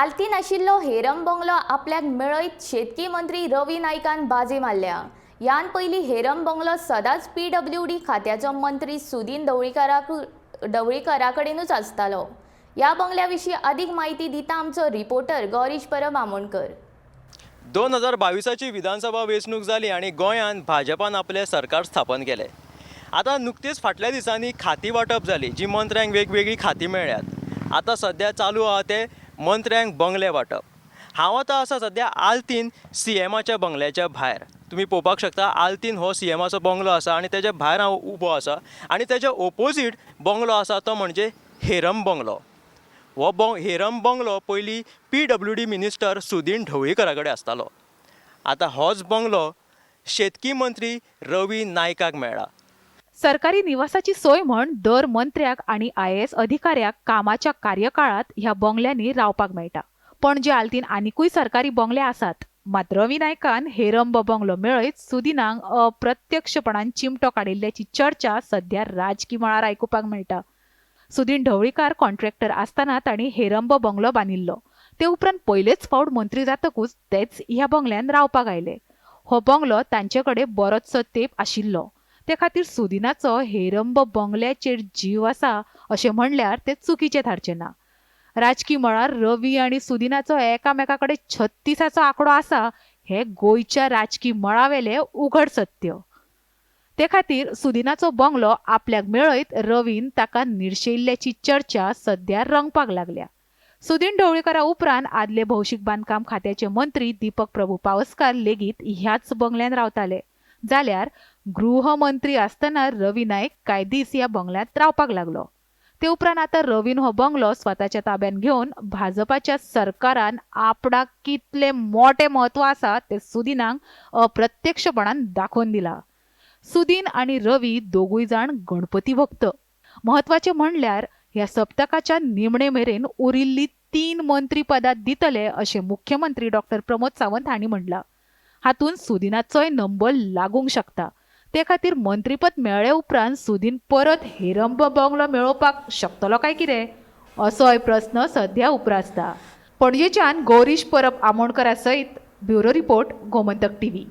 आल्तीन आशिल्लो हेरंब बंगलो आपल्याक मेळयत शेतकी मंत्री रवी नायकान बाजी मारल्या. ह्यान पयलीं हेरंब बंगलो सदांच पीडब्ल्यूडी खात्याचो मंत्री सुदीन ढवळीकरा कडेनूच आसतालो. ह्या बंगल्या विशीं अधिक म्हायती दिता आमचो रिपोर्टर गौरीश परब आमोणकर. 2022ची विधानसभा वेंचणूक जाली आनी गोंयांत भाजपान आपलें सरकार स्थापन केलें. आतां नुकतीच फाटल्या दिसांनी खातीं वांटप जाली, जी मंत्र्यांक वेगवेगळीं खातीं मेळ्ळ्यात. आतां सद्या चालू आहा तें मंत्र्यांक बंगले वांटप. हांव आतां आसा सद्या आल्तीन सीएमाच्या बंगल्याच्या भायर. तुमी पळोवपाक शकता, आल्तीन हो सीएमाचो बंगलो आसा आनी तेज्या भायर हांव उबो आसा आनी तेज्या ओपोजीट बंगलो आसा तो म्हणजे हेरंब बंगलो. हो हेरंब बंगलो पयलीं पीडब्ल्यूडी मिनिस्टर सुदीन ढवळीकरा कडेन आसतालो. आतां होच बंगलो शेतकी मंत्री रवी नायकाक मेळ्ळा. सरकारी निवासाची सोय म्हण दर मंत्र्याक आनी आयएएस अधिकाऱ्याक कामाच्या कार्यकाळांत ह्या बंगल्यांनी रावपाक मेळटा. पणजे आल्तीन आनिकूय सरकारी बंगले आसात. मात रवी नायकान हेरंब बंगलो मेळयत सुदिनाक अप्रत्यक्षपणान चिमटो काडिल्ल्याची चर्चा सध्या राजकी मळार आयकुपाक मेळटा. सुदीन ढवळीकार कॉन्ट्रॅक्टर आसतना तांणी हेरंब बंगलो बांदिल्लो. ते उपरांत पयलेच फावट मंत्री जातकूच तेच ह्या बंगल्यान रावपाक आयले. हो बंगलो तांचे कडेन बरोचसो तेंप आशिल्लो. ते खातीर सुदिनाचो हेरंब बंगल्याचेर जीव आसा अशें म्हणल्यार तें चुकीचें थारचें ना. राजकी मळार रवी आनी सुदिनाचो एकामेका कडेन 36चो आंकडो आसा हें गोंयच्या राजकी मळावेलें उघड सत्य. ते खातीर सुदिनाचो बंगलो आपल्याक मेळयत रवीन ताका निर्शेल्ल्याची चर्चा सध्या रंगपाक लागल्या. सुदीन ढवळीकरा उपरांत आदले भौशीक बांदकाम खात्याचे मंत्री दीपक प्रभू पावसकार लेगीत ह्याच बंगल्यान रावताले. जाल्यार गृहमंत्री आसतना रवी नायक कांय दीस ह्या बंगल्यांत रावपाक लागलो. ते उपरांत आतां रवीन हो बंगलो स्वताच्या ताब्यात घेवन भाजपाच्या सरकारान आपणाक कितलें मोटें म्हत्व आसा तें सुदिनाक अप्रत्यक्षपणान दाखोवन दिला. सुदीन आनी रवी दोगूय जाण गणपती भक्त. म्हत्वाचें म्हणल्यार ह्या सप्तकाच्या निमणे मेरेन उरिल्ली 3 मंत्री पदां दितले अशें मुख्यमंत्री डॉक्टर प्रमोद सावंत हांणी म्हणलां. हातूंत सुदिनाचोय नंबर लागूंक शकता. ते खातीर मंत्रीपद मेळ्ळे उपरांत सुदीन परत हेरंब बंगलो मेळोवपाक शकतलो काय कितें असोय प्रस्न सध्या उप्रासता. पणजेच्यान गौरीश परब आमोणकरा सयत ब्युरो रिपोर्ट, गोमंतक टीव्ही.